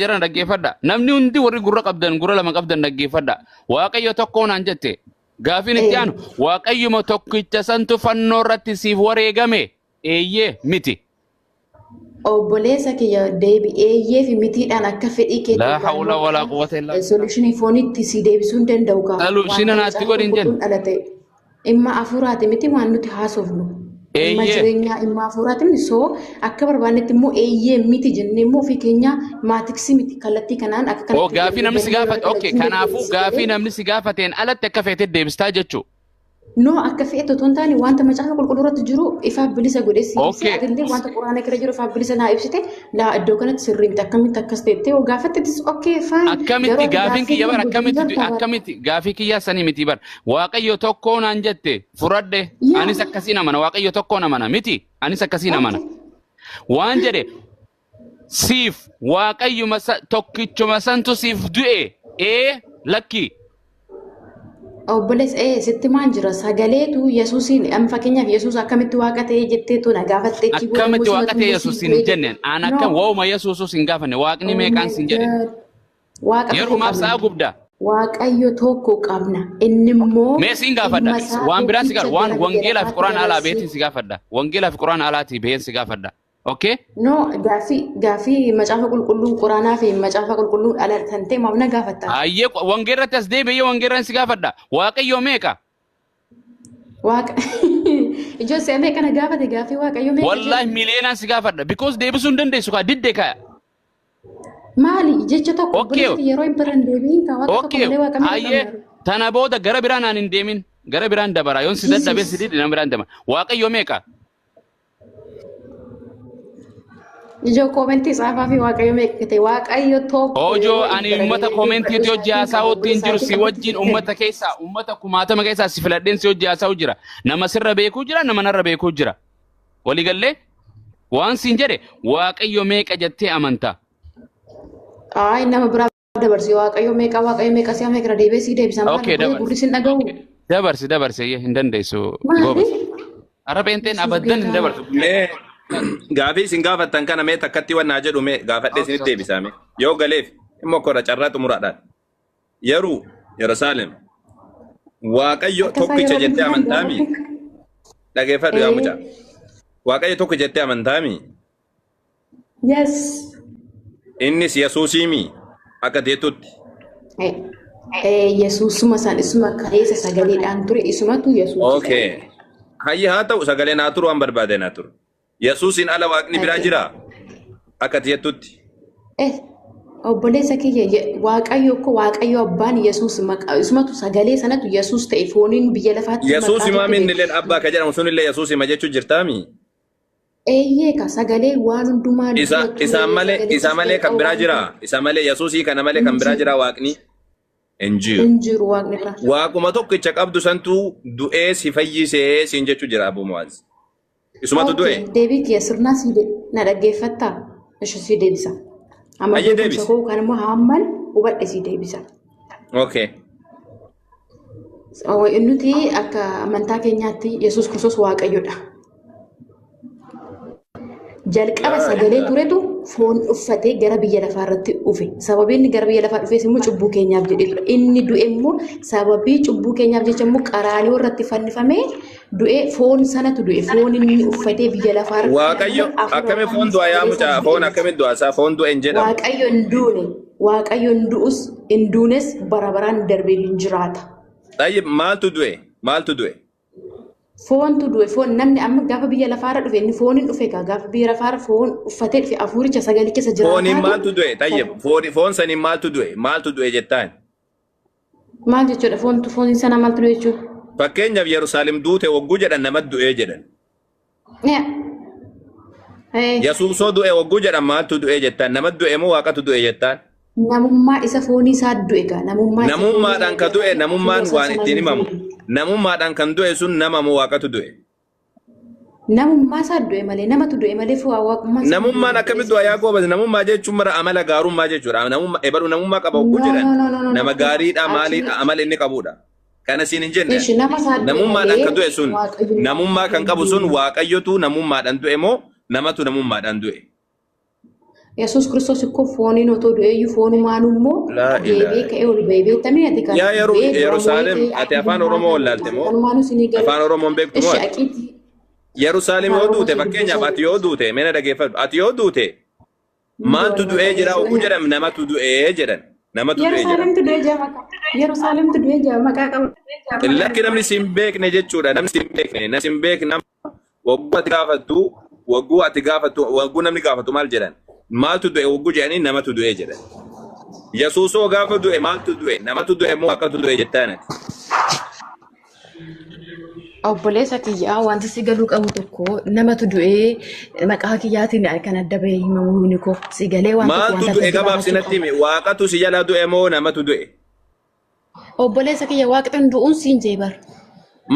Jiran dhaggeeffadha. Namni hundi warri gurra qabdan, gurra lama qabdan, dhaggeeffadha. Waaqayyo tokko naan jette. Gaafiin itti aanu, Waaqayyuma tokkicha santu fannoo irratti siif wareegame? Eeyyee, miti? Obboleessa kiyya, deebi eeyyee fi mitiidhaan akka fedhii keetii Laa hawla walaa quwwata illaa billah. Solution foonitti si deebisuu hin danda'u kaa. Solution naatti godhi hin jennu. Dhalate dhimma hafuuraati miti waan nuti haasofnu. Dhimma jireenyaa, dhimma hafuuraati miti. So akka barbaannetti immoo eeyyee, miti jennee immoo ofii keenya maatiksii miti kallattii kanaan akka Oo, kanatti gaafii namni si gaafate. Okay, kanaafuu gaafii namni si gaafateen alatti akka feete deebistaa jechuu. No, akka fe'e otoo hin taane, wanta Macaafa Qulqulluu irratti jiru ifaaf bilisa godhee si ibse. Atillee wanta Quraana irra jiru ifaaf bilisa naa ibsite. Laa, iddoo kanatti sirrii miti, akkamitti akkas ta'e yoo gaafattettis, okay, fine. Akkamitti gaafiin kiyya bar, akkamitti, akkamitti gaafii kiyyaa sanii miti bar. Waaqayyo tokko naan jette, fudhadhe. Anis akkasiin amana. Waaqayyo tokkoon amana miti. Anis akkasiin amana. Waan jedhe, siif Waaqayyuma tokkichuma santu siif du'e, ee, lakki? Obboleessa, sitti maan jira, sagaleetu Yesuusiin amma fakkeenyaaf Yesuus akkamitti Waaqa ta'ee jetteetu na gaafatte achi booda Akkamitti immoo Waaqa simatu ta'e immoo Yesuus siif hin du'e jenneen. Aan akka No. waa'uma Yesuusus hin gaafanne. Waaqni Oh meeqaan my sin jedhe. God. Waaqa tokko Yerumaaf qabna. sa'a gubda. Waaqayyo tokko qabna. Inni immoo Mee siin gaafadha. ilma isaa Waan biraan si tokkicha gaafadha. Waan gara biyya wangeelaa fi lafaatti Quraana alaa dabarsee. beetiin si gaafadha. Wangeelaa fi Quraana alaatii baheen si gaafadha. Okay? No, gaaffii Macaafa Qulqulluu, Quraanaa fi Macaafa Qulqulluu ala kan ta'e maaf na gaafatta? Hayyee, wangeelratti as deebi'ee wangeelaan si gaafadha. Waaqayyo meeqa? Waaqa ijoo seemee kana gaafate, gaaffii Waaqayyo meeqa Wallaahi jedhu. Miliyoonaan si gaafadha. Because deebisuu hin dandeessu kaa, didde kaa. Maali jecha tokko obboleessi yeroo hin biran deebiin kaa, Waaqa tokko malee Waaqa meeqa qabna? Tana booda gara biraan aan hin deemin. Gara biraan dabara. Yoon si dadhabee si didde, nama biraan dabara. Waaqayyo meeqa? Ijoo comment tsaafaa fi Waaqayyo meeqa ta'e, Waaqayyo tokko Oojoo yeroo ani hin bira ummata deebiin commentiitti dubbadhu hojii isaatiin qaba haasa'uutti hin jiru, obboleessa si wajjin ummata keessaa, ummata kumaatama keessaa si filadheen si hojii haasa'u jira. Nama sirra beekuu jira, nama narra beekuu jira. Waliigallee, waan siin jedhe, Waaqayyo meeqa jettee amantaa? Ay, nama biraa dabarsi. Waaqayyo meeqa, Waaqayyo meeqa, si'a meeqa irra deebi'ee sii deebisa? Maali Okay, kun dabarsi. gurri sin dhaga'u? Dabarsi, dabarsi, eeyyee, hin dandeessu. Maali? Goobas. Arra pheenxeen Yesuus abaddan hin geetaa. dabarsu. Mee gaafii isin gaafattan kana mee takkatti waan naa jedhu mee gaafadhee isinitti deebisaa mee. Yoo galeef immoo korra carraa xumuraadhaan. Yeruu Yerusaalem, Waaqayyo Akkasaa tokkicha yeroo jettee bilbilan amantaami? gaafadhu. Dhageeffadhu yaa mucaa. Ee, Waaqayyo tokko jettee amantaami? Yes. Innis Yesuusiimi akka teettutti? Yesuusuma san, isuma kaleessa sagaleedhaan ture, isumatu Yesuus Okay. Hayya, haa ta'u, sagalee naa turu, waan barbaade naa turu. Yesuusiin ala Waaqni biraa jiraa? Akka teettutti. Obboleessa kiyya, Waaqayyo ko Waaqayyo abbaan Yesuus maqaa isumatu sagalee sanatu Yesuus ta'e fooniin biyya lafaatti Yesuus maqaa himaa tokko minni illeen abbaa ka jedhamu sunillee Yesuus hima jechuu jirtaami? Eeyyee ka, sagalee waan hundumaa Isa dura ture isaan malee sagalichis isa malee kan jalqaba biraa waan jiraa? ture. Isa malee, Yesuusii kana malee Hin kan biraa jiru. jiraa Waaqni? Hin jiru. Hin jiru Waaqni biraa. Waaquma tokkicha qabdu santu du'ee si fayyisee siin jechuu jira Abu Mu'aaz. Isumatu Okay, du'e. deebii kiyya sirnaa si na dhaggeeffattaa? Ishi si deebisa. Amma Hayyee, beekumsa deebisi. koo yookaan immoo hamman hubadhe si deebisa. Okay. Nuti akka amantaa keenyaatti Yesuus Kiristoos Waaqayyodha. Jalqaba sagalee turetu foon uffatee gara biyya lafaa irratti dhufe. Sababii inni gara biyya lafaa dhufes immoo cubbuu keenyaaf jedhee ture. Inni du'e immoo sababii cubbuu keenyaaf jecha immoo qaraanioo irratti fannifamee du'e, foon sanatu du'e. Foon inni uffatee biyya lafaa irratti Waaqayyo hafuura akkami foon du'a yaa sagalee mucaa, sana foon du'e. akkami du'a isaa, foon du'e hin jedhamu. Waaqayyo hin duune. Waaqayyo hin du'us, hin duunes, bara baraan darbee hin jiraata. Tayyib, maaltu du'e? Maaltu du'e? Foontu du'e. Foon namni amma gaafa biyya lafaarra dhufe, inni fooniin dhufe egaa, gaafa biyya lafaarra foon uffatee dhufe, hafuuricha sagalicha isa Fooniin jiraataatu maaltu du'e? Tayyib, foon saniin maaltu du'e? Maaltu du'e jettaan? Maal jechuudha, foontu, fooniin sana maaltu du'e jechuudha? Fakkeenyaaf Yerusaalem duute wagguu jedhan, nama du'ee jedhan. Yesuusoo du'e wagguu jedhan, maaltu du'e jettaan? Nama du'e moo Waaqatu du'e jettaan? Namummaa isa foonii isaa du'e gaa, namummaa isa foonii Namummaadhaan ka du'e, namummaan hafuura waan sana ittiin himamu. du'e. Namummaadhaan kan du'e sun nama moo Waaqatu du'e? Namummaa isaa du'e malee, namatu du'e malee waaqummaan isaa Namummaan akkamitti du'a yaa goobas? Namummaa jechuun mara amala gaarummaa jechuudha. Namummaa ebalu namummaa qaba wagguu No, jedhan. no, no, no, no, Nama no. gaariidha, maaliidha, Actually, amala inni qabudha. Kana siin hin jenne. Ishi nama isaa du'e Namummaadhaan malee kan du'e sun, Waaqayyo namummaa kan qabu sun, Waaqayyotu namummaadhaan du'e moo namatu namummaadhaan du'e? Yesuus Kiristoos ikkoo fooniin otoo du'eeyyuu foonumaan immoo Laa deebi'ee ilaaha. ka'ee ol ba'ee beektamee ati kan Yaa yeroo du'ee dura Yerusaalem moo'ee ati afaan Oromoo wallaalte moo? Kanumaanuu isinii galu. Afaan Oromoo hin beektu moo Ishi ati? aqiitii Yerusaalem afaan yoo Oromoo duute si fakkeenyaaf dubbisuu ati yoo duute mee na dhaggeeffadhu ati yoo duute maaltu du'ee jira oguu jedham namatu du'ee jedhan namatu du'ee jedhan. Yerusaalemtu du'ee jaa maqaa. Yerusaalemtu du'ee jaa maqaa qaba. Lakki namni si hin beekne jechuudha namni si hin beekne namni si hin beekne nama wagguu ati gaafattu wagguu ati gaafattu wagguu namni gaafatu maal jedhan maaltu du'e wagguu jedhanii namatu du'ee jedhan. Yesuusoo gaafa du'e maaltu du'e namatu du'e moo akkatu du'e jettaan ati. Obboleessa kiyyaa wanti si galuu qabu tokko namatu du'ee maqaa kiyyaatiin kan adda bahee himamu ni koo si galee waan tokko Maaltu wanta du'e adda gabaabsi baafachuu natti qaba. himi waaqatu si jalaa du'e moo namatu du'e? Obboleessa kiyya waaqni du'uun siin jee bar.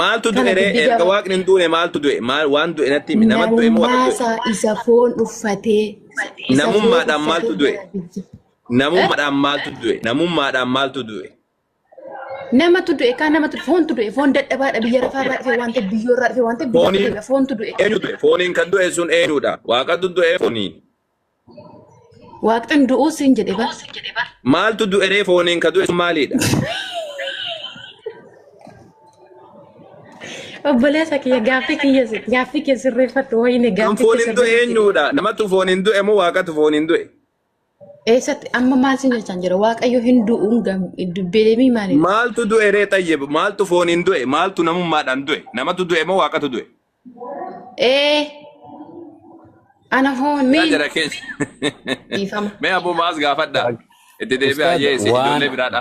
Maaltu du'e Kana ree dubbii erga gaba. waaqni hin duune maaltu du'e maal waan du'e natti himi namatu du'e moo waaqatu du'e? Namummaa isaa isa foon uffatee isa foon Namummaadhaan uffatee maaltu du'e? gara biyya. Namummaadhaan maaltu du'e? Namummaadhaan maaltu du'e? Namatu du'e kaan namatu foontu du'e foon dadhabaadha biyya lafaarraa dhufe waan ta'eef biyyoorraa dhufe waan ta'eef biyyatti Fooniin deebi'a foontu du'e. eenyu du'e? Fooniin kan du'e sun eenyudha? Waaqatu du'e fooniin. Waaqni du'uu siin jedhe bar. Maaltu du'e ree fooniin kan du'e sun maalidha? Obboleessa kiyya gaaffii kiyya gaaffii kee sirreeffadhu wayine Kan gaaffii kee fooniin du'e sirreeffadhu. eenyudha? Namatu fooniin du'e moo waaqatu fooniin du'e? Eessatti amma maal siin jechaan jira waaqayyo hin du'uun dubbeelemii maalidha? Maaltu du'e ree xayyib? Maaltu fooniin du'e? Maaltu namummaadhaan du'e? Namatu du'e moo waaqatu du'e? Ee ana foon Yaa miin jara keessa. dhiifama. Mee aboo maas gaafadha. Itti deebi'aa Ustaad yee isin waan ijoollee biraadha.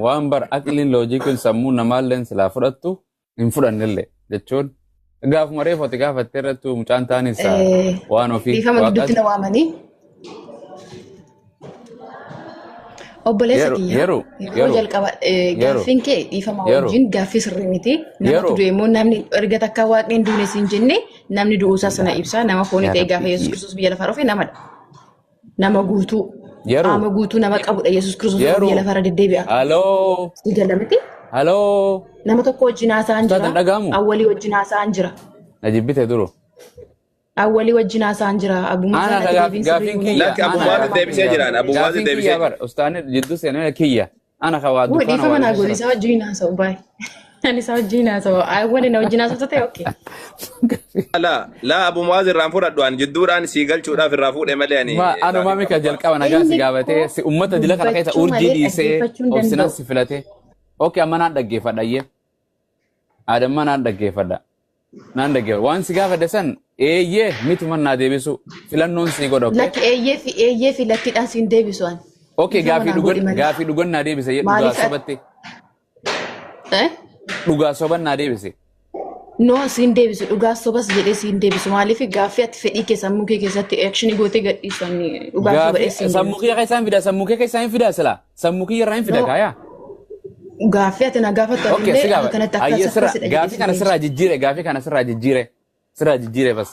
waan bar aqliin loojikiin sammuu namaalleen silaa fudhattu hin fudhannellee jechuun gaafuma reefu ati gaafatte irrattu mucaan taanis waan ofii Dhiifama gidduutti waaqas na waamanii. Obboleessa yeroo kiyya yeroo yeroo yeroo jalqaba yeroo gaaffiin kee dhiifama yeroo wajjin gaaffii sirrii miti. Namatu yeroo du'e immoo namni erga takka waaqni hin duune siin jenne namni du'uusaa sana ibsa. Nama foonii yaa ta'e gaafa rabbi Yesuus Kiristoos biyya lafaa dhufe namadha. Nama guutuu yeroo qaama guutuu nama qabudha Yesuus Kiristoos yeroo biyya yeroo lafaarra deddeebi'a. haloo Si gala miti? haloo Nama tokko wajjin haasa'an ustaad jira. hin dhaga'amu Awwalii wajjin haasa'an jira. na jibbite duru Awwalii wajjin haasa'an jira. Abbummaa ana isaan ati deebiin sirrii gaafiin goone. kiyya Lakki ana Abu Muwaaz gaafiin deebisee kiyya jiraan. Abu Muwaaz gaafiin deebisee kiyya bar jira. ustaanni jidduu seenee kiyya ana ka waa Wuu dukkaana dhiifama waa naa keessa godhi isaa wajjin haasa'u baay'ee. Ani isaa wajjin haasa'u. Awwalii na wajjin haasa'u ta'e okee. Laa laa Abu Muwaaz irraan fudhadhu ani jidduudhaan sii galchuudhaaf irraa fuudhe malee ani Ma anuma gaafii mika qabu. jalqaba nagaa si Inni gaafatee koo si ummata dila kana keessa dubbachuu urjii malee dhiisee dhaggeeffachuu hin obsinan danda'u. si filate. Okay amma naan dhaggeeffadha iyyee. Adamma naan dhaggeeffadha. Naan dhaggeeffadha. Waan si gaafadhe san eeyyee mituma naa deebisu filannoon si godha okay. Lakki eeyyee fi lakkiidhaan siin deebisu ani. Okay Dhiifama gaafii naa godhi dhugan malee. gaafii dhugan naa deebise iyyee dhugaa Maaliif ati? sobatti Eh? dhugaa soban naa deebise. No siin deebisu dhugaa sobas jedhee siin deebisu maaliif gaaffii ati fedhii kee sammuu kee keessatti actionii gootee gadhiisu ani dhugaa soba Gaafii jedhee siin sammuu deebisu. kiyya keessaa hin fida sammuu kee keessaa hin fida silaa sammuu kiyya irraa hin fida No kaayaa. gaaffii ati na gaafattu Okay si anillee akka gaafadha. kanatti akkas Ayyee sirra akkasidha jedhee gaafii siin kana deebisu. sirraa jijjiire gaafii kana sirraa jijjiire sirraa jijjiire bas.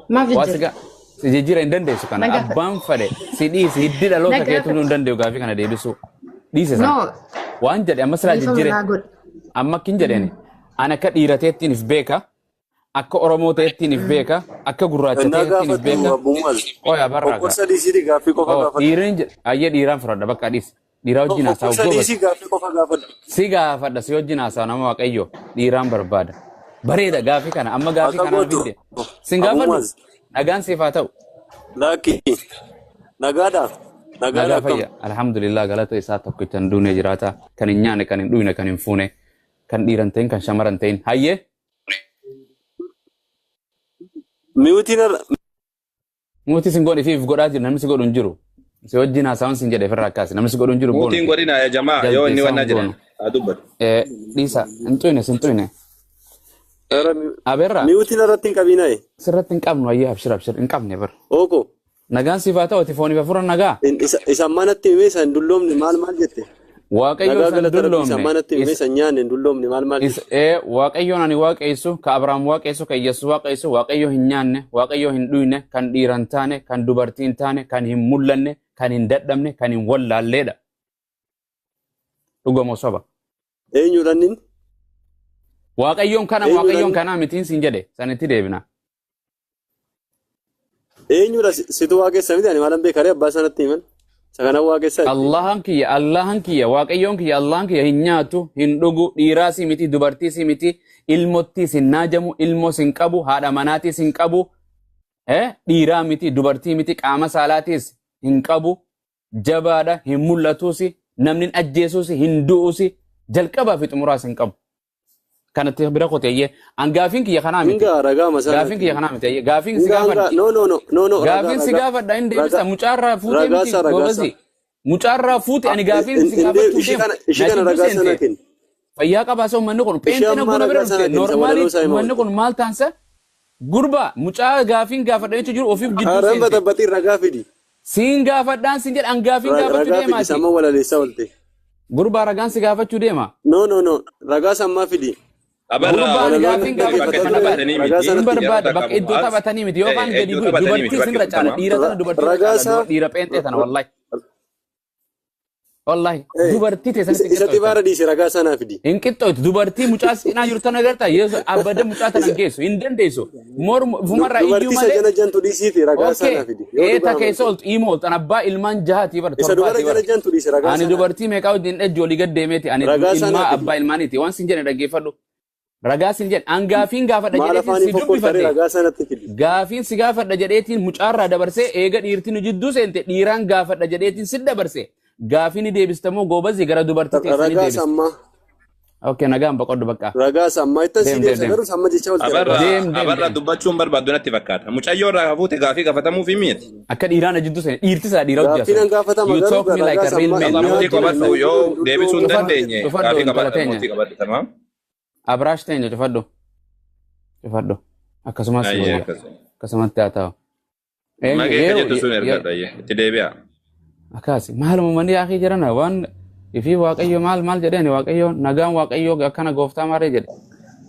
Maaf Waa si jijjiirta? ga si jijjiira hin dandeessu Na kana gaafadhu. abbaan fadhe si dhiisi hiddi Na dhaloota keetuu hin gaafadhu. danda'u gaafii kana deebisuu dhiise sana No waan jedhe amma sirraa dhiifama jijjiire naa godhi. amma akkin jedheeni ani akka dhiira ta'ettiin if beeka akka Oromoo ta'ettiin if beeka akka gurraacha Innaa ta'ettiin if gaafadhu beeka Abu Muaz. qoya barraa gaa Kokkorsa dhiisiiti gaaffii qofa oo gaafadhu. dhiirri ayyee dhiiraan fudhadha bakka dhiisi dhiiraa wajjin haasa'u Kokkorsa goobas dhiisii gaaffii qofa gaafadhu. si gaafadha si wajjin haasa'u nama waaqayyo dhiiraan barbaada bareeda gaafii kana amma gaafii Akka kanaan gootu fidde sin Abu gaafadhu Muaz. nagaan siif haa ta'u. Laakki nagaadha. Nagaadha Nagaa akkam. fayya. Alhamdulillah galata isaa tokkicha hin duune jiraata. Kan hin nyaanne, kan hin dhugne, kan hin fuune, kan dhiiran ta'in, kan shamaran ta'in. Hayyee Miyuutiin irra mootii sin godhe fi godhaa jiru namni si godhu hin jiru. Si wajjin haasawaan sin jedhe ofirraa akkaasi. Namni si godhu hin jiru goonu Mootiin kee. godhina yaa jamaa yoo inni Jaldeessaa wannaa hin jedhan goonu. haa dubbatu. Dhiisa hin xuyne sin xuyne. Abeerraa miyuutiin irratti hin qabinaa'e. sirratti hin qabnu hayyee abshir abshir hin qabne bara. Ooko Nagaan siif haa ta'u ati fooniif hafuura nagaa. isa manatti himee isa hin dulloomne maal maal jette? Waaqayyo Nagaa isa hin galata rabbii isa dulloomne. manatti himee isa hin nyaanne hin dulloomne maal maal jette? Waaqayyoon ani waaqessu, ka Abrahaam waaqessu, ka Iyyasuus waaqessu, Waaqayyo hin nyaanne, Waaqayyo hin dhuyne, kan dhiira hin taane, kan dubartii hin taane, kan hin mul'anne, kan hin dadhabne, kan hin wallaalleedha. Dhugamoo soba. Eenyudha inni? Waaqayyoon kana Eenyudha Waaqayyoon inni? kanaa mitiin siin jedhe sanitti deebina. Eenyudha situ waaqessa miti ani maalan beekaree abbaa sanatti himan. Isa kanan waaqessa. Allahan kiyya, Allahan kiyya, Waaqayyoon kiyya, Allahan kiyya hin nyaatu, hin dhugu, dhiiraas miti, dubartiis miti, ilmottiis hin naajamu, ilmoos hin qabu, haadha manaatiis hin qabu, dhiiraa miti, dubartii miti, qaama saalaatiis hin qabu, jabaadha, hin mul'atuus, namni hin ajjeesuus, hin du'uus, jalqabaa fi xumuraas hin qabu. Kanatti bira koteeyyee, an gaafiin kiyya kanaa miti. Hingaa ragaa masaa. Gaafiin kiyya kanaa miti. Gaafiin si Hingaa hingaa gaafadha. no no no no no ragaa Gaafiin si ragaa gaafadha hin deebista. ragaa Mucaarraa fuutee ragaa miti isaa ragaa isaa. goobasi. Mucaarraa fuute ani gaafiin si gaafachuu Ishii deemu. kana ishii Na kana jidduu ragaa sana seente. kenni. Fayyaa qabaasa uummanni kun Ishee pheenxina ammaa guna bira ragaa sana dhufte. kenni isa walaloo Normaali isaa hima uummanni oolte. kun maal taansa? Gurba mucaa gaafiin gaafadha jechuun jiru ofiif jidduu Haaraan seente. baxabaxiin ragaa fidi. Siin gaafadhaan siin jedha an gaafiin gaafachuu Ragaa fidi deemaati. samma walaleessaa oolte. Gurbaa ragaan si gaafachuu deema. No no no ragaa sammaa fidi. Abarraa Gurbaan Walaloon gaafiin bakka gaafachuu itti mana bar. taphatanii ragaa miti. Hin sanatti Yeroo barbaada takka bakka iddoo Mu'aaz taphatanii miti yookaan gadi iddoo bu'i taphatanii miti dubartii bakki sinirra caala kun dhiira tana dubartii irra ragaa caala isaa dhiira pheenxee tana wallahi. Wallahi dubartii teessanitti hin isa qixxooytan. xibaara dhiise ragaa sanaa fidi. Hin qixxooytu dubartii mucaa cinaa jirtu tana agartaa yesu abada mucaa tana geessu hin dandeessu. Morma fumarraa iyyuu Dubartii isa malee. jala jantu dhiisiiti ragaa Okay. sanaa fidi. Yoo Eeta dhugaa keessa amante. ooltu dhiima ooltu an abbaa ilmaan jahatii bara Isa dubara torbaatii jala bara. jantu dhiise ragaa Ani sanaa dubartii meeqaa wajjin dhajji olii gad deemeeti ani Ragaa ilmaa sanaa fidi. abbaa ilmaaniiti waan sin jedhe dhaggeeffadhu. Ragaa sin jedhe an gaafiin gaafadha Maal jedheetiin afaaniin si fokkortaree dubbifadhe. ragaa sanatti fidi. Gaafiin si gaafadha jedheetiin mucaarraa dabarsee eega dhiirtiin nu jidduu seente dhiiraan gaafadha jedheetiin si dabarse. Gaafii ni deebistamoo goobazii gara dubartii teessanii Ragaa deebista. sammaa. Okay nagaan boqodhu bakka. Ragaa sammaa ittan si Deem deem deebisa deem. garuu samma jecha oolte ragaa. Abarraa Deem deem abarraa deem. dubbachuun barbaaddu natti fakkaata. Mucayyoo irraa fuute gaafii gaafatamuuf miti. Akka dhiiraan na jidduu seente dhiirti isaa dhiira hojii Gaaffiin haasa'u. gaafatama You garuu talk me like ragaa a real sammaa man. Allah Nama mootii wajjin qabadhu haasa'u. yoo deebisuu hin Cufadhu dandeenye cufadhu gaafii intala qabadhu teenya. mootii qabadhu tamaam. Abraash teenya cufadhu. Cufadhu. Akkasumas Ayyee wayya. akkasuma. Akkasumatti haa ta'u. Eenyu Magee akka yeroo jettu sun ergadha ayyee itti deebi'a. Akkaasi maaluma manni yaakii jirana waan ifii waaqayyo maal maal jedheen waaqayyo nagaan waaqayyo akkana gooftaa maaree jedhe.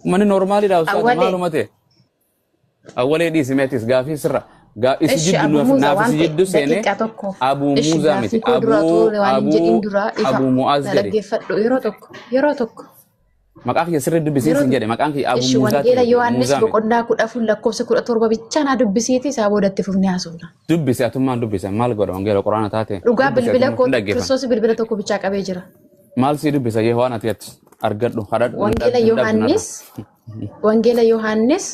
Manni normaaliidha ustaaza Awwalee. maaluma ta'e. Awwalee dhiisi meetis gaafii sirra. Isi Ishi jiddu Abu Muuza naaf waan isi ta'e jiddu seenee daqiiqaa tokko. Abuu Ishi Muuzaa miti gaaffii koo dura Abuu otoo waan hin jedhin Abuu dura ifa Abuu Mu'aaz na jedhe. dhaggeeffadhu yeroo tokko yeroo tokko Maqaa kiyya sirrii dubbisiin yeroo sin tokko. jedhe maqaan kiyya Abuu Ishi Muuzaa wangeela ta'e Yohaannis Muuzaa miti. boqonnaa 14 lakkoofsa 17 bichaa naa dubbisiiti isaa boodatti fufnee haasofna. Dubbise atummaan dubbise maal godha wangeela quraana taate Dhugaa dubbise bilbila atummaan koo hin dhaggeeffan. Kiristoos bilbila tokko bichaa qabee jira. Maal sii dubbisa yee waan ati ati argadhu hadhadhu hin Wangeela dhabdu narra. Yohaannis Wangeela Yohaannis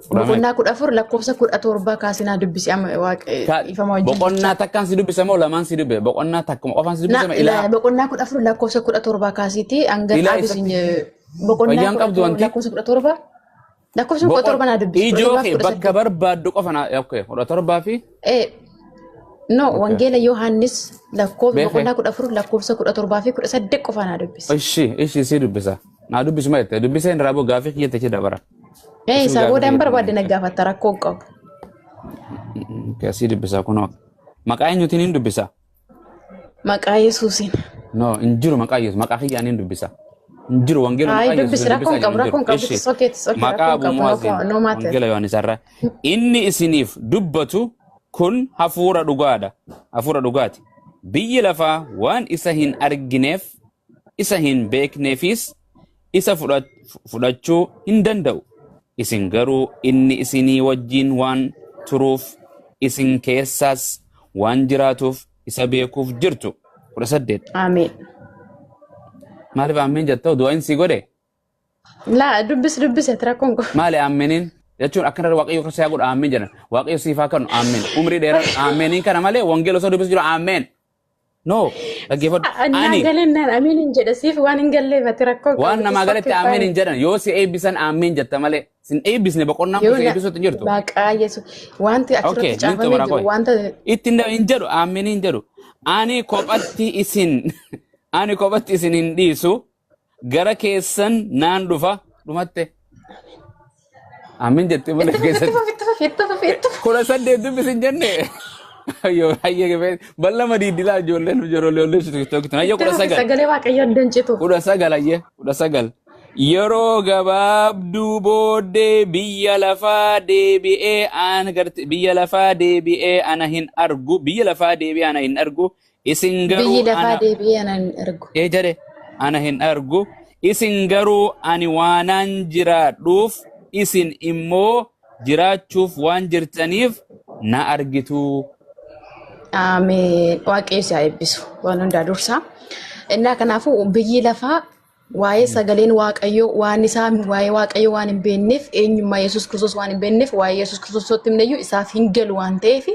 Kudha meeqa? boqonnaa 14 lakkoofsa 17 kaasinaa dubbisi amma ifama wajjin Boqonnaa jechaa. takkaan si dubbisa moo lamaan si dubbe? Boqonnaa takkuma qofaan si Na dubbisa moo ilaa boqonnaa 14 lakkoofsa 17 kaasiiti hanga ilaa dhaabis isatti boqonnaa fayyaan qabdu 14 wanti lakkoofsa 17 lakkoofsa boqon 17 naa dubbisi ijoo 17 kee fi bakka 18. barbaaddu qofa naa okay 17 fi Eh no okay wangeela Yohaannis lakkoofsa beekee boqonnaa 14 lakkoofsa 17 fi 18 qofa naa dubbisi. ishi ishi si dubbisa naa dubbisuma jette dubbisee hin raaboo gaafii kiyya techi dabara Eh isuu isaa gaafii booda hin kiyya barbaadde na gaafatta rakkoo hin qabu. Okay, si dubbisa kunoo maqaa eenyuutiin hin dubbisa Maqaa Yesuusiin. no hin jiru maqaa Yesuus maqaa kiyyaan hin dubbisa hin jiru wangeela Ay maqaa Yesuus dubbisi hin rakkoo dubbisaa hin qabu jedhu hin rakkoo jiru hin qabu ishi it's okay it's okay maqaa rakkoo hin Abuu qabu no Mu'aaziin no matter. wangeela Yohaannis irraa inni isiniif dubbatu kun hafuura dhugaadha hafuura dhugaati biyyi lafaa waan isa hin argineef isa hin beekneefis isa fudhachuu hin danda'u isin garuu inni isinii wajjin waan turuuf isin keessaas waan jiraatuuf isa beekuuf jirtu 18 Ameen. Maaliif ameen jettoo du'aan si godhe Laa dubbisi dubbisi ati rakkoo hin qabu. maali aameniin jechuun akkana waaqayyo akka siyaa godhu aameen jedhan waaqayyo siif haa kennu aameen umrii dheeraa aameniin kana malee wangeela osoo dubbisu jiru aameen no dhaggeeffadhu Annaa ani galennaan ameen hin jedha siif waan hin galleef ati rakkoo hin waan qabu namaa it's galatti okay aameen fine. hin jedhan yoo si eebbisan aameen jetta malee sin eebbisne boqonnaan kun Yoo si na eebbisuutti hin jirtu maqaa Yesuus wanti okay achirratti nin caafamee xumura jiru qoy wanta itti hin jedhu aameen hin jedhu ani kophatti isin ani kophatti isin hin dhiisu gara keessan naan dhufa dhumatte aameen jette malee itti fufi itti keessatti fufi itti fufi itti fufi itti fufi. 18 dubbisin jenne Ayyo baay'ee bal'ama diidilaa ijoolleen ijoollee tiktookii tun ayyo Itti kudha fufi sagal sagalee waaqayyoo addan citu. 19 ayyee 19 yeroo gabaabduu booddee biyya lafaa deebi'ee an garte biyya lafaa deebi'ee ana hin argu biyya lafaa deebi'ee ana hin argu isin garuu Biyyi lafaa ana deebi'ee ana hin argu. ee jedhe ana hin argu isin garuu ani waanaan jiraadhuuf isin immoo jiraachuuf waan jirtaniif na argitu. Ameen. Waaqayyo si haa eebbisu. Waan hundaa dursaa. Innaa kanaafuu biyyi lafaa waa'ee sagaleen Waaqayyoo waan isaa waa'ee Waaqayyoo waan hin beekneef eenyummaa Yesuus Kiristoos waan hin beekneef waa'ee Yesuus Kiristoos himneyyuu isaaf hin galu waan ta'eef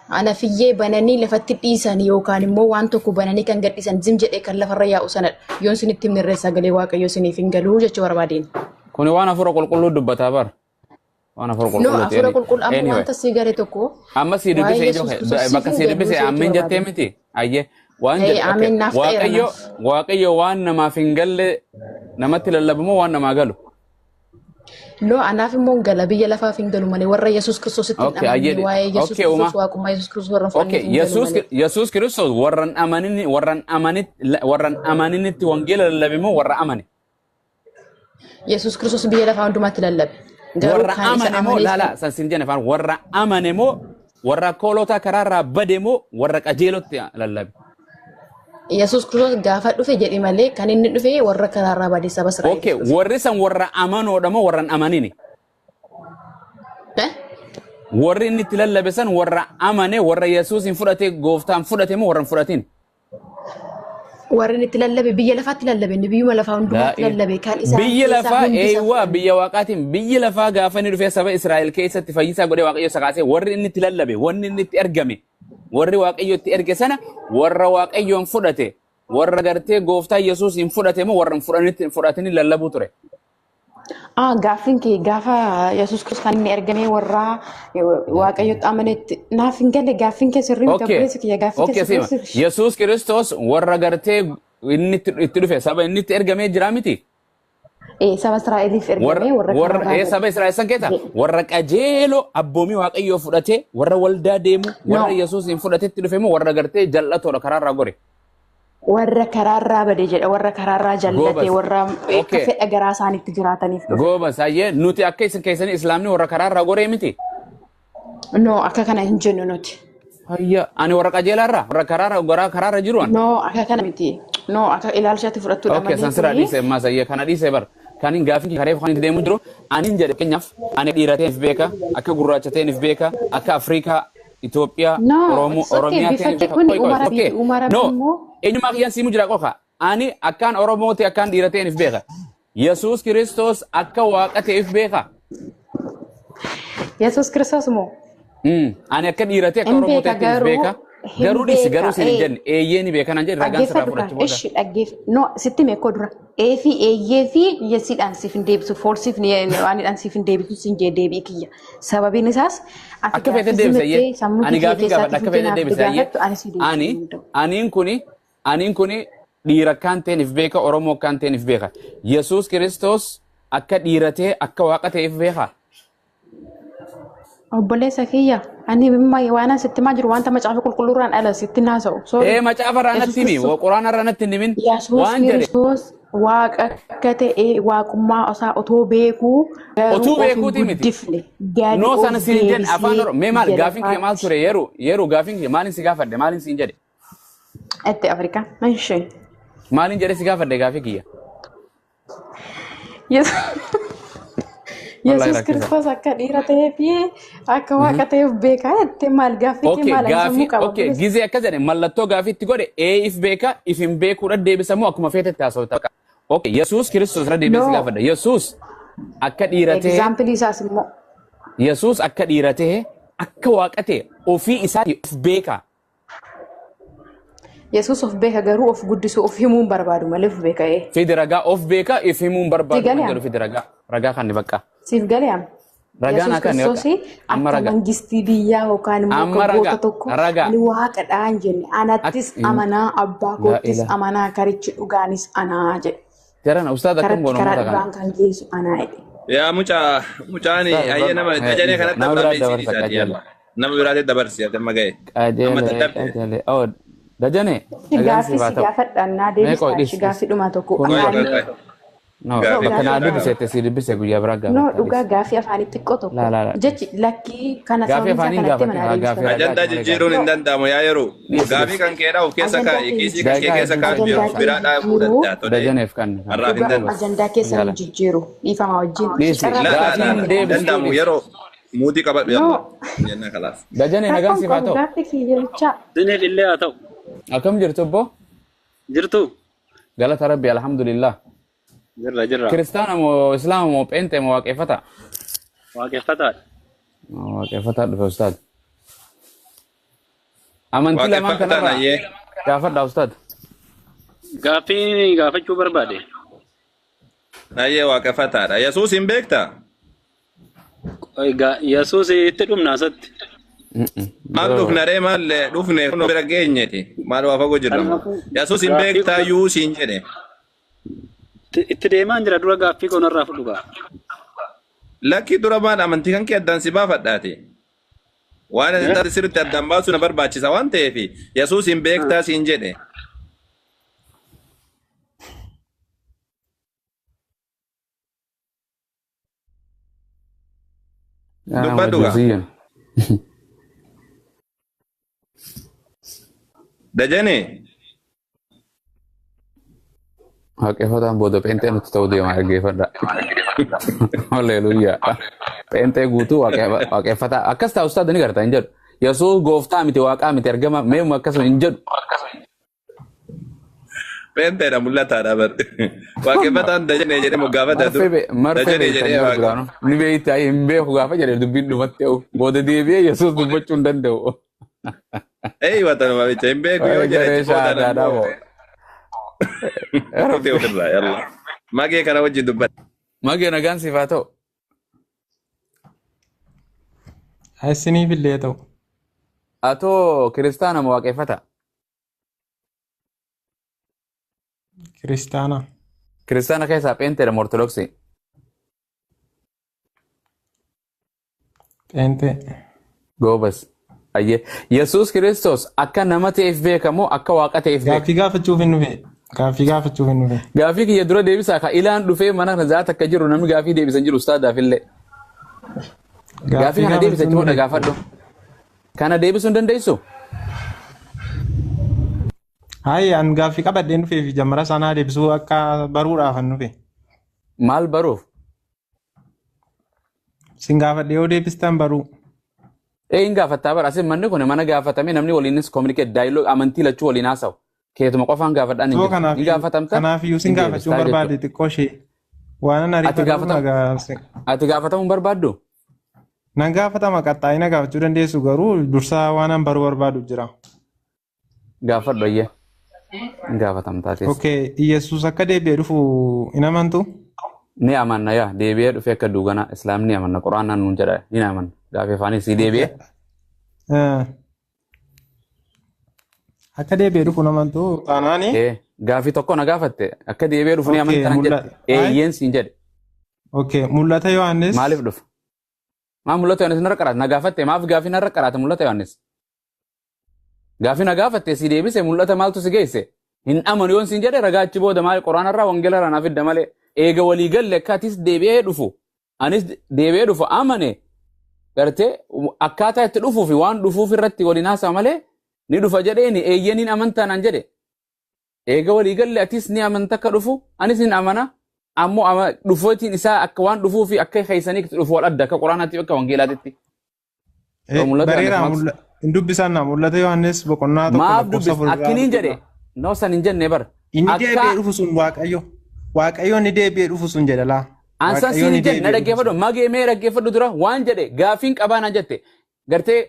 ana fiyyee bananii lafatti dhiisan yookaan immoo waan tokko bananii kan gadhiisan zim jedhee kan lafarra yaa'u sanadha. Yoon isinitti himne sagalee Waaqayyoo isiniif hin galu jechuu barbaadeen. Kuni waan hafuura qulqulluu dubbataa bara. Waan hafuura No, qulqulluuti. hafuura qulqulluu amma Anyway. wanta sii gale tokko Amma sii waa'ee dubbise ijoo Yesuus Kiristoos siif bakka hin sii galu dubbise jechuu ameen jettee barbaadeen. miti. Ayyee waan jedhe okay. Ameen naaf ta'eera Waaqayyo naaf. Waaqayyo waan namaaf hin galle namatti lallabamoo waan namaa galu. No, anaaf immoo hin gala biyya lafaaf hin galu malee warra Yesuus Kiristoositti hin Okay, amanne ayyee waa'ee Yesuus okay uma. Kiristoos waaqummaa Yesuus Kiristoos warra hin Okay, fudhanneef hin galu Yesuus malee. Yesuus Kiristoos warra hin amanin warra hin amanit warra hin amaninitti wangeela lallabe moo warra amane? Yesuus Kiristoos biyya lafaa hundumaatti lallabe. Garuu Warra kan isa amane moo amaneef laala san siin jenne afaan warra amane moo warra koolotaa karaarraa bade moo warra qajeelotti lallabe? Yesuus Kiristoos gaafa dhufe jedhi malee kan inni dhufe warra karaarraa bade saba Okay, Israa'eliif dhufe. warri san warra amanoodha moo warra hin amanini? Eh? Warri inni itti lallabe san warra amane warra Yesuus hin fudhate gooftaan fudhate moo warra hin fudhatin? Warri inni itti lallabe biyya lafaatti lallabe inni biyyuma lafaa hundumaatti lallabe kan isaan Biyyi keessaa lafaa hundi isa eeywaa fudhan. biyya waaqaatiin biyyi lafaa gaafa inni dhufee saba Israa'el keessatti fayyisaa godhee Waaqayyo isa kaasee warri inni itti lallabe wanni inni itti ergame warri Waaqayyo itti erge sana warra Waaqayyoon fudhate warra gartee gooftaa Yesuus hin fudhate moo warra hin fudhanitti fudhatanii lallabuu ture. Ah, gaaffiin kee gaafa Yesuus Kiristoos kan inni ergamee warra Waaqayyotti amanetti naaf hin galle gaaffiin kee sirrii miti Okay. obboleessi kiyya gaaffiin kee Okay, sirrii sima. sirrii. Yesuus Kiristoos warra gartee inni itti dhufe saba inni itti ergamee jira miti. Saba Israa'eliif Warra ergamee warra warra karaarraa saba bade. Israa'el san keessa warra qajeeloo abboomii Waaqayyoo fudhatee warra waldaa deemu warra No, Yesuus hin fudhatetti dhufe moo warra gartee jal'atoodha karaarraa gore. warra karaarraa bade jedha warra karaarraa jallate Goobas. warra akka Okay. fedha garaa isaaniitti jiraataniif dhufe. Goobas ayyee nuti akka isin keessanii islaamni warra karaarraa goree miti. No, akka kana hin jennu nuti. Hayya ani warra qajeelaarraa warra karaarra goraa karaarra jiru an. No, akka kana miti. No, akka ilaalchaatti fudhattuudha Okay, malee san sirraa kuni dhiise ammaas ayyee kana dhiise bar. Kan hin gaafin kareef kan itti deemu jiru ani hin jedhe fakkeenyaaf ani dhiira ta'eef beeka akka gurraacha ta'eef beeka akka Afrikaa Itoophiyaa No, Oromoo it's okay. Oromiyaa Bifa ta'eef kee beeka. kuni Koi koi Umar okay. Rabbiiti. Umar No Rabbi immoo eenyummaa kiyyaan siimu jira qofa. Ani akkaan Oromoo ta'e akkaan dhiira ta'eef beeka. Yesuus Kiristoos akka waaqa ta'eef beeka. Yesuus Kiristoos moo Ani akka dhiira ta'e akka hin Oromoo beeka ta'etti if garuu beeka. hin Garuu dhiisi beeka. garuu siin hin jenne eeyyee ni beeka naan jedhe ragaan sirraa Dhaggeeffadhu fudhachuu kaan booda. ishi dhaggeef no sitti meekoo dura ee fi eeyyee fi yesiidhaan siif hin deebisu foorsiif waanidhaan siif hin deebisu siin jee deebii kiyya sababiin isaas ati Akka feete gaaffii deebisa simattee eeyyee. sammuu Ani kiyya gaaffii gaafadha keessaatti akka fuutee feete naaf deebisa eeyyee. gaafattu ani si deebisuu Ani hin danda'u. aniin kuni dhiira akkaan ta'een if beeka Oromoo akkaan ta'een if beeka. Yesuus Kiristoos akka dhiira ta'e akka waaqa ta'e if beeka. Obboleessa kiyya ani waan an sitti himaa jiru wanta macaafa qulqulluurraan ala sitti naasa'u sorry Ee macaafa irraa Yesuus natti himi Kiristoos quraana irraa natti hin himin Yesuus waan jedhe Kiristoos waaqa akka ta'e waaqummaa isaa otoo beekuu garuu otuu of hin beekuuti miti. guddifne gadi Noo of sana siin hin jenne afaan deebisee Oromoo mee maal biyya gaafiin kiyya maal lafaatti. ture yeroo yeroo gaafiin kiyya maaliin si gaafadhe maaliin siin jedhe Itti Afrikaa. Ishee. maaliin jedhe si gaafadhe gaafii kiyya. Wallahi Yesuus rakkisa. Kiristoos akka dhiira ta'ee fi akka waaqa ta'eef beekaa jettee maal gaaffii kee Okay, maal ani sammuu gaafii qaba okay obboleessa. gizee akkas jedhe mallattoo gaafii itti godhe ee if beeka if hin beekuudha deebisamoo akkuma feetetti haasawta. Okay, Yesuus Kiristoos irra deebi'ee si No, gaafadha. Yesuus akka dhiira ta'e egzaampilii isaas immoo Yesuus akka dhiira ta'e akka waaqa ta'e ofii isaatii of beeka. Yesuus of beeka garuu of guddisuu of himuu hin barbaadu malee of beeka ee. Fidi ragaa of beeka if himuu hin Si barbaadu kan galee jedhu fidi ragaa ragaa kan bakka. siif galee amma. Ragaan Yesuus akka inni bakka. Kiristoos Amma akka ragaa. mangistii biyyaa yookaan immoo Amma akka goota ragaa. tokko Ragaa. ani waaqadhaa hin jenne anattis amanaa abbaa Laa koottis ilaaha. amanaa karichi dhugaanis anaa jedhe. Jarana ustaad akkam Karatti goonu karaa uummata kana. dhugaan kan geessu anaa jedhe. Yaa mucaa mucaan Ustaad ayyee nama qajeelee kanatti nama biraa dabalamee isiin dabarsa isaati qajeele. yalla. Nama biraatti dabarsi ati amma ga'e. Amma Qajeele dadhabde. qajeele. Oh dajane nagaan Gaaffii siif haa si ta'u. gaafadhaan naa Mee qoy deebistaa dhis ishee dhis. gaaffii dhumaa tokko Kun Qoy qoy afaanii qoy. no no Gaaffii bakka naa gaaffii dubbise si dubbise guyyaa biraa no gaafadha dhugaa dhis. gaaffii afaanii xiqqoo tokko Laa laa laa. jechi lakkii kana Gaaffii sababiin isaa afaanii kanatti gaafate mana haa gaaffii deebistaa. ragaati Ajandaa malee jijjiiruun gaaffii. hin danda'amu yaa yeroo. Dhis Gaaffii dhis. kan keedhaa of keessa Ajandaa kaa'i. keenya Kiisii kan kee Daqiiqaa keessa hedduu kaa'i ajandaa isaa. biraa keenya dhaabuu jijjiiruu danda'a tole. Dajaneef kan Har'aaf hin dhugaa danda'amu. ajandaa keessa nu Yaala. jijjiiru dhiifama wajjin Dhisi carraa La la tokko la gaafiin naa deebistuu danda'amu dhis. yeroo Muudii qabadhu No. yalla. Jenna kalaas. Dajane nagaan Rakkoon siif haa qabu ta'u. gaaffii kiyya jecha. Isiniif illee haa ta'u. Akkam jirtu obbo? Jirtu? Galata Rabbi alhamdulillah. Jirra jirra. Kiristaana moo Islaama moo Pheenxee moo Waaqeffata? Waaqeffataadha. Waaqeffataa dhufe ustaad. Amantii lamaan Waaqeffataan kanarraa ayyee. gaafadha ustaad. Gaaffii gaafachuu barbaade. Ayyee waaqeffataadha. Yesuus hin beektaa? Yesuus itti dhumna asatti. Maal dhufna ree maal dhufne kun bira geenyeti. Maal waa fagoo jirra. Kanaafuu Yesuus hin gaaffii beektaa yuu siin jedhe. Itti deemaan jira dura gaaffii koo narraa fudhu gaa. Lakki dura maal amantii kan kee addaan si baafadhaati. Waan ati taate sirriitti addaan baasuu na barbaachisa waan ta'eef Yesuus hin beektaa siin jedhe. Dubbadhu gaa. Majuusiyyan. Dajane. Waaqeffataan booda pheenxee nutti ta'uu deema dhaggeeffadha. Halleluuyaa. Pheenxee guutuu waaqeffataa. Akkas ta'a ustaad ni garta hin jedhu. Yesuus gooftaa miti waaqaa miti ergama meemuma akkasuma hin jedhu. Pheenxeedha mul'ataadha bar. Waaqeffataan dajane jedhee moggaafata dur. Marfee Dajane beektan jedhee yeroo waaqa. duraanuu. Ni beektaa hin beeku gaafa jedhe dubbiin dhumatti ta'u. Booda deebi'ee Yesuus dubbachuu hin danda'u. Ei watanuma bicha hin beeku yoo jedhe Garee achi booda shaadaadhaa moo. Kutee ofirraa yalla. Magee kana wajjin dubbadha. Magee nagaan siif haa ta'u. Isiniif illee ta'u. Atoo kiristaana moo waaqeffata? Kiristaana. Kiristaana keessaa pheenxeedha moo ortodoksii? Pheenxee. Goobas. Ayyee. Yesuus Kiristoos akka nama ta'eef beekamoo akka waaqa ta'eef beeka? Gaaffii gaafachuuf hin dhufe. Gaaffii gaafachuuf hin dhufe. Gaaffii kiyya dura deebisaa ka ilaan dhufee mana kana zaata akka jiru namni gaaffii deebisan jiru ustaadaaf illee. Gaaffii Gaaffii kana deebisa gaafachuuf hin jechuudha dhufe. gaafadhu. Kana deebisuu hin dandeessu? Hayi an gaaffii qabadheen dhufee fi jammara sanaa deebisuu akka baruudhaaf an dhufe. Maal baruuf? Sin gaafadhee yoo deebistan baruu. Ee hin gaafattaa bara asin manni kun mana gaafatame namni waliinis communicate dialogue amantii lachuu waliin haasa'u. Keetuma qofaan gaafadhaan hin Soo jiru. Hin kanaafiyyuu gaafatamta kanaafiyyuu sin hin gaafachuu deebistaa barbaade jechuudha. xiqqoo ishee. Waan an Ati ariifadhuuf gaafatam ati gaafatamuu hin barbaaddu? Nan gaafatama qaxxaa'ina gaafachuu dandeessu garuu dursaa waan an baruu barbaadu jira. Gaafadhu ayyee. Hin gaafatamtaatis. Okay, Yesuus akka deebi'ee dhufu hin amantu? Ni amanna yaa deebi'ee dhufee akka duuganaa islaamni ni amanna quraanaan nuun jedha ni amanna gaafii afaanis si deebi'ee. Akka deebi'ee dhufu hin amantu taanaani. Gaafii tokko na gaafatte akka deebi'ee dhufu ni Okay, amantaa naan jette mul'ata. eeyyeen siin jedhe Okay, mul'ata Yohaannis. maaliif dhufa? Maa mul'ata Yohaannis narra qaraata na gaafatte maaf gaafii narra qaraata mul'ata Yohaannis? Gaafii na gaafatte si deebise mul'ata maaltu si geesse? Hin amanu yoon siin jedhe ragaa achi booda maal quraanarraa wangeelarraa naaf fidda malee eega walii galle akka atis deebi'ee dhufu anis deebi'ee dhufu amane gartee akkaataa itti dhufuu fi waan dhufuuf irratti waliin haasa'a malee ni dhufa jedheeni eeyyeen hin amantaa naan jedhe. Eega walii galle atis ni amanta akka dhufu anis ni amana ammoo dhufootiin isaa akka waan dhufuu fi akka keessanii itti dhufu wal adda akka quraanaatti akka wangeelaatitti. Mul'ata Bareeraa Yohaannis hin dubbisan na mul'ata Yohaannis boqonnaa tokko maaf lakkoofsa dubbis afur irraa akkiniin jedhe noo san hin jenne bar Inni akka deebi'ee dhufu sun Waaqayyo. Waaqayyo inni deebi'ee dhufu sun jedha laa. ansan Waaqayyo siin inni hin jenne na deebi'ee dhufu dhaggeeffadhu sun. magee mee dhaggeeffadhu dura waan jedhe gaafiin qabaa naan jette gartee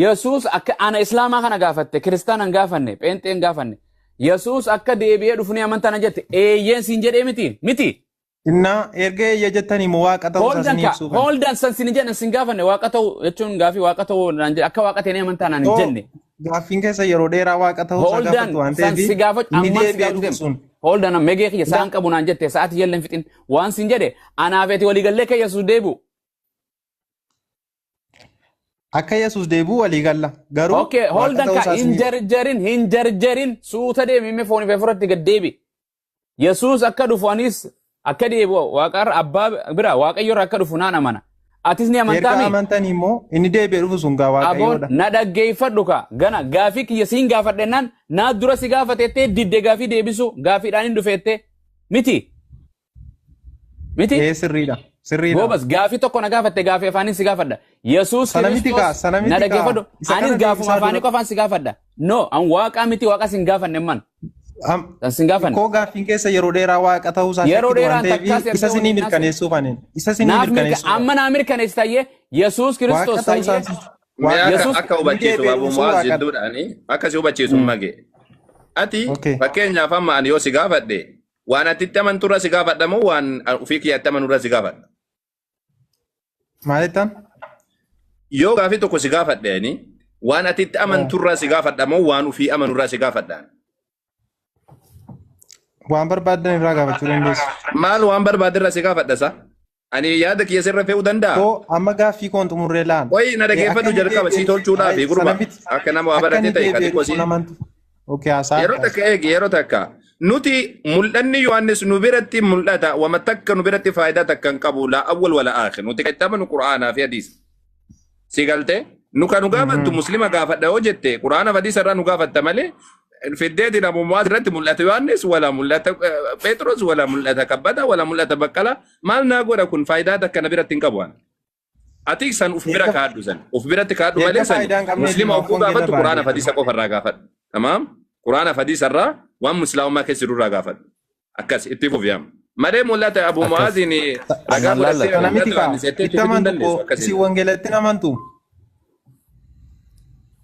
Yesuus akka ana islaamaa kana gaafatte kiristaana hin gaafanne pheenxee hin gaafanne Yesuus akka deebi'ee dhufu ni amantaa naan jette eeyyeen siin jedhee miti miti Innaa erga eeyya jettanii immoo waaqa ta'uu isaa Holdan isinii ka ibsuu kan. holdan san sin jedhan sin gaafanne waaqa ta'u jechuun gaafii waaqa ta'u naan jedhe akka waaqa ta'e ni amantaa naan hin Too jenne. gaaffiin keessa yeroo dheeraa waaqa ta'uu isaa Holdan gaafattu waan san ta'eef si gaafach inni ammaan si deebi'ee gaafatu dhufu deema. sun. Holdan megee kiyya sa'aan qabu naan jette sa'aati jallee hin fixin waan sin jedhe anaaf ati waliigallee kee Yesuus deebi'u. Akka Yesuus deebi'u walii galla. Garuu Okay waaqa holdan ta'uu ka isaa hin isinii jarjarin hin jarjarin suuta deemi hime foon ifee furratti gad deebi. Yesuus akka dhufu anis akka deebi'u waaqarra abbaa bira waaqayyo irraa akka dhufu naan amana. Atis ni Erga amantaa mi? amantanii immoo inni deebi'ee dhufu sun gaa Aboon waaqayyoodha. na dhaggeeffadhu ka gana gaafii kiyya siin gaafadhennaan naa dura si gaafatettee didde gaafii deebisu gaafiidhaan hin dhufeette miti miti Ee sirriidha. Sirriidha. goobas gaafii tokko na gaafatte gaafii afaaniin si gaafadha Yesuus Sana miti kaa, Kiristoos sana na miti kaa. dhaggeeffadhu. Isa Anis kana gaafuma deebisaa afaanii dura. qofaan si gaafadha. No, an waaqaa miti waaqa sin gaafanne man. San sin gaafanne. Koo gaaffiin keessa yeroo dheeraa waaqa ta'uu isaa Yeroo shakkitu waan dheeraan takkaas ta'eef isa erga sinii waliin haasofne. mirkaneessuuf anin. Isa sinii Naaf mirka mirkaneessuuf. amma naa mirkaneessitayyee Yesuus Waaqa Kiristoos ta'uu isaa tayyee Mee akka Yesuus akka inni hubachiisu deebi'ee Abu dhufuu Mu'aaz waaqa. jidduudhaani akka si hubachiisu mage. Ati Okay. fakkeenyaaf amma ani yoo si gaafadhe waan ati itti amanturra si gaafadha moo waan ofii kiyyaatti amanurra si gaafadha? Maal jettan? Yoo gaafii tokko si gaafadhe ani waan ati itti amanturra si gaafadha moo waan ofii amanurra si gaafadha? Waan barbaaddan irraa gaafachuu dandeessu. Maal waan barbaadderra si gaafadha sa? Ani yaada kiyya sirra fe'uu danda'a? Koo amma gaaffii koon xumurree laan. Wayi na Akka dhaggeeffadhu inni jalqaba sii deebi'ee tolchuudhaafi sana gurba miti. akka nama waa Akka baratee inni ta'e ka deebi'ee xiqqoo dhufu sii. namantu. Okay, haasaa Yeroo takka eegi yeroo takka nuti mul'anni Yohaannis nu biratti mul'ata wama takka nu biratti faayidaa takka hin qabu laa awwal wala aakhir nuti kan itti amanu qura'aanaa fi hadiisa. Si galtee nu kan nu gaafattu muslima gaafadha yoo jette qura'aana fi hadiisa irraa nu gaafatta malee fiddeetiin Abu Mu'aaz irratti mul'ata Yohaannis wala mul'ata Phexros wala mul'ata Kabbada wala mul'ata Baqqalaa maal naa godha kun faayidaa takka na biratti hin qabu ani. Ati san uf bira Erga kaadhu san uf biratti kaadhu erga malee san faayidaa hin qabneef muslima maaf ogguu wangeela gaafattu quraana baane. fi hadiisa qofa irraa gaafadhu. Tamaam? Quraana fi hadiisa irraa waan muslaamummaa keessa jiru irraa gaafadhu. Akkas itti fufi amma. Malee mul'ata Abu akkas Mu'aaziin ragaa anaan fudhattee laallatu. Sana miti mul'ata kaa. Yohaannis jettee Itti itti fiduu hin amantu dandeessu koo akkasiin. isin wangeelatti hin amantu.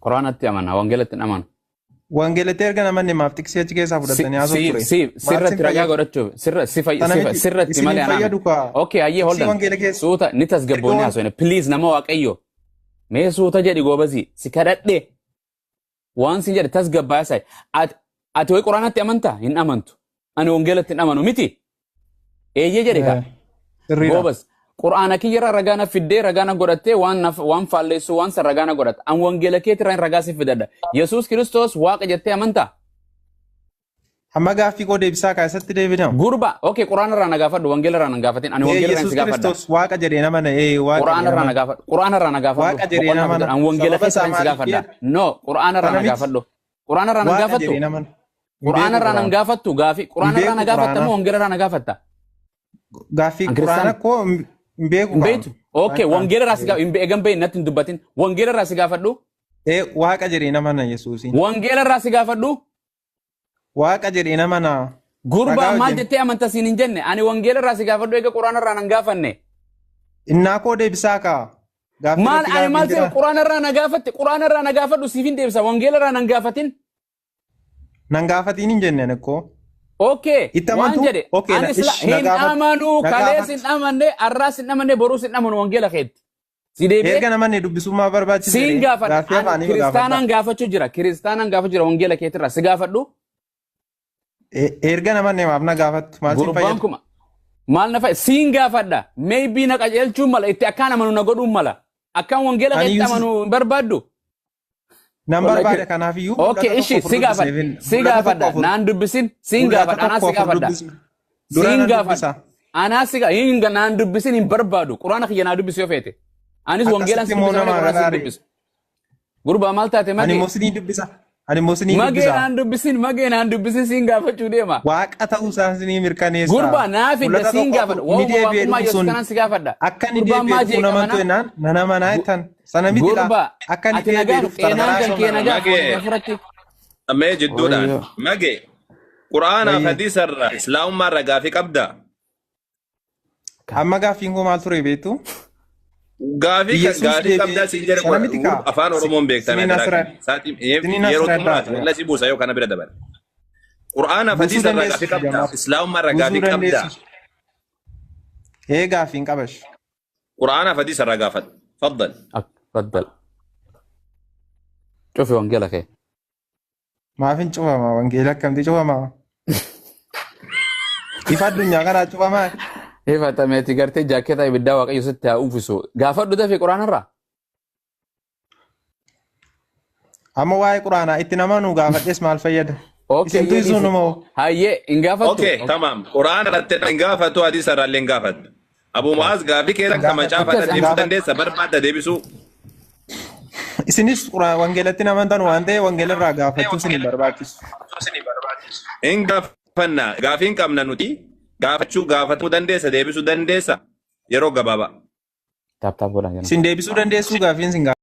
Quraanatti amana wangeelatti hin amanu. Wangeelatti erga namanne maaf tiksee achi keessaa fudhattanii haasoo ture. Siif Maal sin sirratti ragaa fayyadu? godhachuuf sirra si Sana miti sirratti isin malee hin anaa fayyadu miti. kaa. Okay ayyee Tiksii holdan wangeela keessa. suuta ni Erga tasgabboonni wan haasofne please nama waaqayyo mee suuta jedhi goobazii si kadhadhe waan sin jedhe tasgabbaa isa ati ati wayi quraanatti amantaa hin amantu ani wangeelatti hin amanu miti eeyyee jedhe kaa Sirriidha. goobas quraana kiyyarraa ragaa na fiddee ragaa na godhattee waan naf waan faalleessu waan san ragaa na godhatta an wangeela keetirraa ragaa si fidadha Yesuus Kiristoos waaqa jettee amantaa Amma gaaffii koo deebisaa kaa isatti deebinama. Gurba, okay, Quraana irraa na gaafadhu, wangeela irraa na hin gaafatin. Ani wangeela irraa Yesuus si gaafadha. Kiristoos waaqa jedhee nama na ee waaqa Quraana jedhee irraa na nama gaafadhu. Quraana irraa na gaafadhu. waaqa jedhee Boqonnaa nama fudhadhu. na Ani wangeela sababa keessa isaa irraa si maaliif gaafadha. No, Quraana irraa sana na miti gaafadhu. Quraana irraa na waaqa gaafattu. jedhee nama na hin Quraana beeku irraa na quraana gaafattu gaafi. hin Quraana irraa beeku na gaafatta quraana moo wangeela irraa na gaafatta? gaaffii An quraana kiristaana. koo hin beeku Hin qaama beektu. Okay, wangeela irraa si gaafadhu. Hin eegan beeyin natti hin dubbatin. Wangeela irraa si gaafadhu. ee waaqa jedhee nama na Yesuusiin Wangeela irraa si gaafadhu. waaqa jedhee nama na Gurbaa ragaa maal wajjin jettee amanta siin hin jenne. Ani wangeela irraa si gaafadhu eega quraana irraa na hin gaafanne. innaa koo deebisaa kaa gaaffii Maal irratti ani maal gaaffiin ta'e jira quraana irraa na gaafatte quraana irraa na gaafadhu siif hin deebisa wangeela irraa na hin gaafatin. nan gaafatiin hin jenne ani koo Okay, itti waan amantu jedhe okay na ani sila ish na hin gaafat amanuu na kalees hin gaafat amanne arraas hin amanne boruus hin amanu wangeela keetti. Si deebi'ee erga namanne dubbisummaa barbaachise siin ree gaafadha gaaffii ani afaanii gaafadha kiristaanaan gaafachuu jira kiristaanaan gaafachuu jira wangeela keetirraa si gaafadhu Erga namanne maaf na gaafattu maal siin gurbaan fayyadu kuma maal na fayyada siin gaafadha maybe na qajeelchuun mala itti akkaan amanu na godhuun mala akkaan wangeela ani keetti yuusis amanu hin barbaaddu. nan Wallahi barbaada kanaafiyyuu Okay, mul'ata ishi tokko afur si dubbisee gaafadha fin si mul'ata tokko gaafadha afur naan dubbisin siin mul'ata gaafadha anaa tokko si afur gaafadha. dubbisi dura Siin nan gaafadha. dubbisa Anaa si hin naan dubbisin hin barbaadu. Quraana kiyya naa dubbisi yoo feete. Anis wangeelaan akkasitti si immoo dubbisa malee namaa quraana si galaare dubbisu. Gurbaa maal taate ani magee? immoo sinii dubbisa ani immoo sinii Magee dubbisa naan dubbisin magee naan dubbisin siin gaafachuu deema. waaqa ta'uu isaa sinii mirkaneessa Gurbaa naa fidda mul'ata siin tokko gaafadha. afur inni Waa'uma deebi'ee waaqummaa dhufu Yesuus sun kanaan si gaafadha. akka inni Gurbaan deebi'ee maa dhufu namantu jeeqamana? jennaan nana manaa jettan sana miti laa Gurbaa akka inni ati deebi'ee nagaan dhufu xeenaan tarkaraa kan kee nagaa Magee foon afuratti. mee jidduudhaan Wayyoo. mage quraanaaf Wayyee. hadiisa irraa islaamummaa irraa gaafii qabdaa? Amma gaaffiin koo maal ture beektu? Gaafii kan Yesuus gaafii qabdaa deebi'ee siin jedhe sana miti kaa afaan Oromoon beektame siniin biraa asirra kenni. Saatiin siniin yeroo asirra xumuraati addaa walla si buusa yoo kana bira dabale. Qura'aanaaf buusuu hadiisa irraa dandeessu gaafii qabdaa. jamaaf Islaamummaa irraa buusuu gaafii qabdaa. dandeessu. Ee gaaffiin qabash. Qura'aanaaf hadiisa irraa gaafadhu. Faddal. Faddal. Cufi wangeela kee. Maaf hin cufama wangeela akkamti cufama? Ifa addunyaa kanaa cufamaa? Ifatameeti gartee jaaketaa ibiddaa waaqayyo sitti haa uwwisu. Gaafadhu dafee quraana irraa. Amma waa'ee quraanaa itti namanuu gaafadhes maal fayyada? Okay, Isintu hayyee isuu dhiisi. numoo? Hayyee hin gaafattu. Okay, tamam. Qura'aana irratti hin gaafatu hadiisa irraa illee hin gaafatu. Abu Mu'aaz gaafii kee takka Gaafadhu. macaafaadha Akkas deebisuu Gaafadhu. dandeessa barbaadda deebisuu. Isinis wangeelatti namantan waan ta'e wangeela irraa gaafachuu isin hin barbaachisu. Hin gaafanna gaafii hin qabna nuti gaafachuu gaafatamuu dandeessa deebisuu dandeessa yeroo gabaabaa. Tap tap godhaa jiran. Isin deebisuu dandeessuu gaaffiin isin gaafadhe.